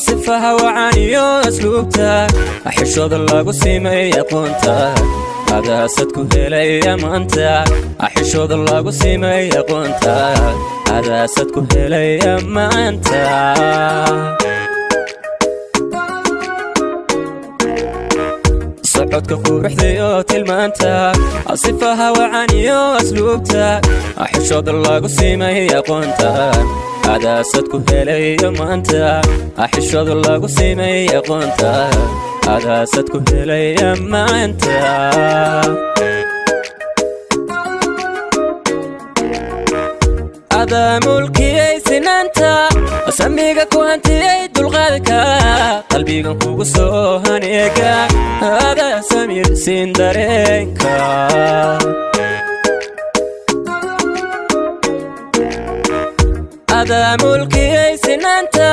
Sifaha wacan iyo asluubta, xishooda lagu simay aqoonta, adaasad ku helay ammaanta. Xishooda lagu simay aqoonta, adaasad ku helay ammaanta. Socodka quruxdayo tilmaanta, sifaha wacan iyo asluubta, xishooda lagu simay aqoonta, adaasad ku helay ammaanta. Xishooda lagu simay aqoonta, adaasad ku helay ammaanta. Adaa mulkiyey sinaanta, samiga ku hantiyey dulqaadka, qalbigan kugu soo haneega, adaa samir siin dareenka. Adaa mulkiyey sinaanta,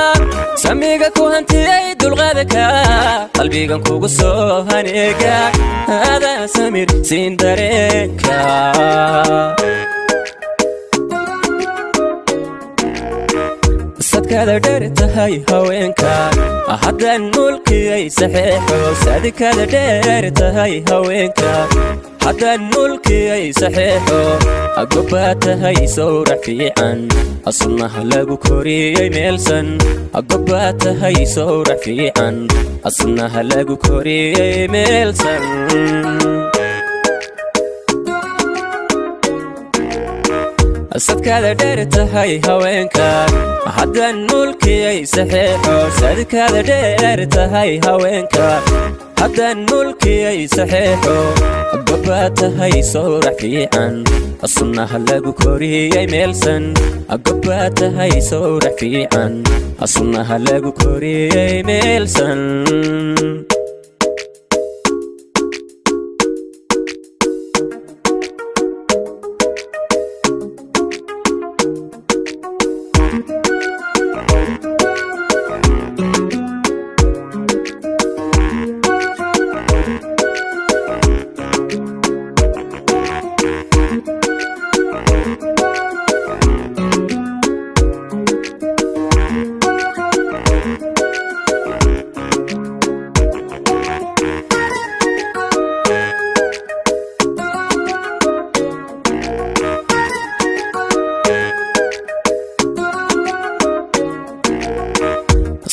samiga ku hantiyey dulqaadka, qalbigan kugu soo haneega, adaa samir siin dareenka. Sadkada dheer tahay haweenka, haddaan mulkiyey saxeexo. Sadkada dheer tahay haweenka, haddaan mulkiyey saxeexo. Gobbaa tahay sawrac fiican, sunnaha lagu koriyey meelsan. Gobbaa tahay sawrac fiican, sunnaha lagu koriyey meelsan. Sadkaada dheer tahay haweenka, haddaan mulkiyey saxeexo. Sadkaada dheer tahay haweenka, haddaan mulkiyey saxeexo. Gobbaa tahay sawrac fiican, sunnaha lagu koriyey meelsan. Gobbaa tahay sawrac fiican, sunnaha lagu koriyey meelsan.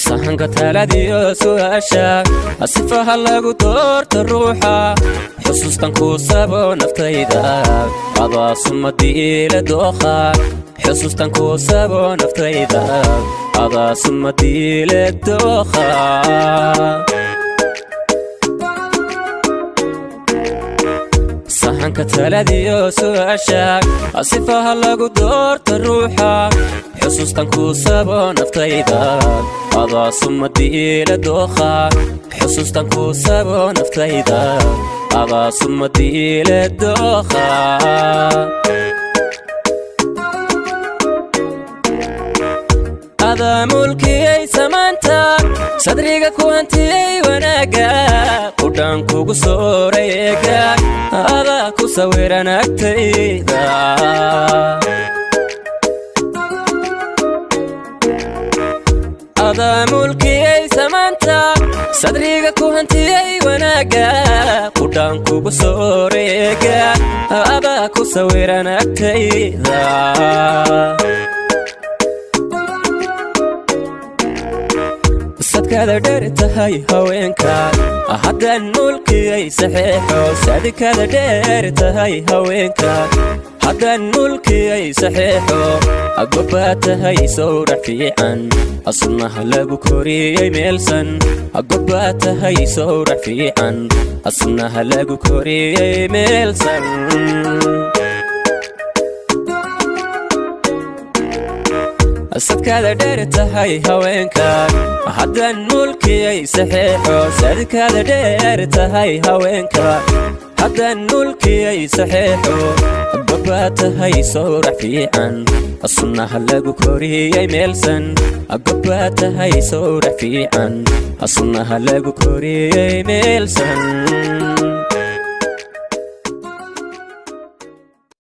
Sahanka taladiyo su'aasha, sifaha lagu doorta ruuxa, xusuustan kuu sabo naftayda, adaa sumadiila dookha. Xusuustan kuu sabo naftayda, adaa sumadiile dookha. Sahanka taladiyo su'aasha, sifaha lagu doorta ruuxa, xusuustan kuu sabo naftayda, adaa sumadiila dookha. Xusuustan kuu sabo naftayda, adaa sumadiile dookha. Adaa mulkiyey samaanta, sadriga ku hantiyey wanaagga, qudhaan kugu sooray eega, adaa ku sawiran agtayda. Adaa mulkiyey samaanta, sadriga ku hantiyey wanaagga, qudhaan kugu sooray eega, adaa ku sawiran agtayda. Sadkada dheer tahay haweenka, haddaan mulkiyey saxeexo. Sadkada dheer tahay haweenka, haddaan mulkiyey saxeexo. Gobbaa tahay sawrac fiican, sunnaha lagu koriyey meelsan. Gobbaa tahay sawrac fiican, sunnaha lagu koriyey meelsan. Sadkaada dheer tahay haweenka, haddaan mulkiyey saxeexo. Sadkaada dheer tahay haweenka, haddaan mulkiyey saxeexo. Gobbaa tahay sawrac fiican, sunnaha lagu koriyey meelsan. Gobbaa tahay sawrac fiican, sunnaha lagu koriyey meelsan.